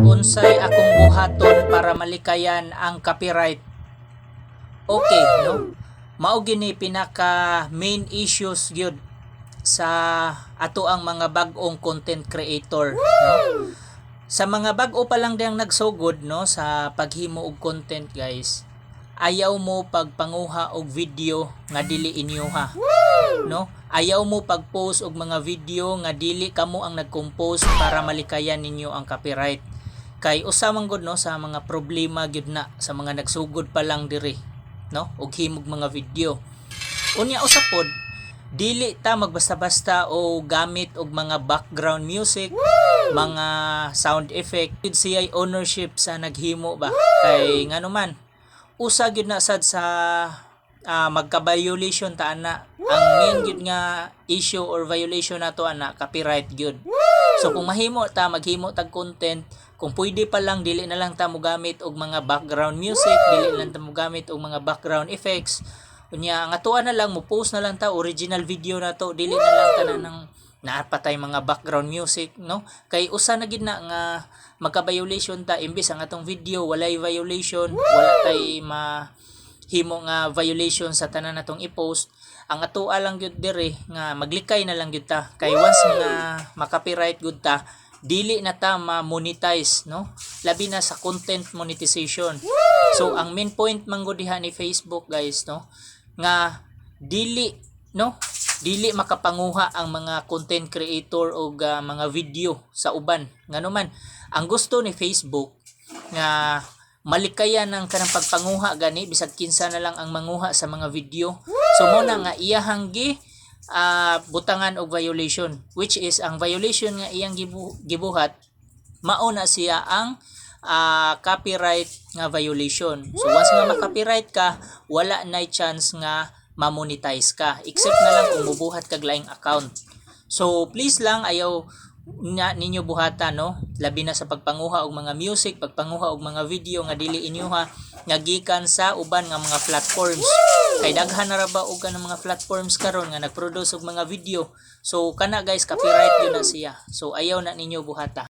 Unsay akong buhaton para malikayan ang copyright? Okay, no? Mao gini pinaka main issues gyud sa ato ang mga bag-ong content creator, no? Sa mga bag-o pa lang diyang nagsugod, no, sa paghimo og content, guys. Ayaw mo pagpanguha og video nga dili inyoha, no? Ayaw mo pag-post og mga video nga dili kamo ang nag-compose para malikayan ninyo ang copyright. Kay usa man gud, no, sa mga problema gyud na sa mga nagsugod pa lang diri, no, og himog mga video. Unya usa pod, dili ta magbasta-basta o gamit og mga background music, mga sound effect. Gyud siya ownership sa naghimo ba? Kay ngano man, usa gyud na sad sa magka-violation ta ana. Ang main gyud nga issue or violation nato ana, copyright gyud. So kung mahimo ta maghimo tag content, kung pwede pa lang, dili na lang ta mogamit og mga background music, dili lang ta mogamit og mga background effects. Unya ang atoa na lang, mo post na lang ta original video na to, dili na lang tanan ng naa pa tay mga background music, no? Kay usa na gid na nga magka-violation ta. Imbis ang atong video walay violation, wala tay ma himo nga violation sa tanan natong i-post, ang atoa lang gyud diri nga maglikay na lang gyud ta, kay once nga ma-copyright gud ta, dili na ta ma-monetize, no, labi na sa content monetization. So ang main point man gud diha ni Facebook, guys, no, nga dili, no, dili makapanguha ang mga content creator og mga video sa uban. Ngano man, ang gusto ni Facebook nga malikayan ang kanang pagpanguha gani, bisag kinsa na lang ang manguha sa mga video. So mo na nga iyahang gi butangan og violation, which is ang violation nga iyang gibuhat, mao na siya ang copyright nga violation. So once nga ma-copyright ka, wala na chance nga ma-monetize ka, except na lang kung mubuhat kag laing account. So please lang, ayaw na ninyo buhata, no, labi na sa pagpanguha og mga music, pagpanguha og mga video nga dili inyoha nga gikan sa uban nga mga platforms, kay daghan na ra ba og kanang mga platforms karon nga nagproduce og mga video. So kana, guys, copyright yun na siya. So ayaw na ninyo buhata.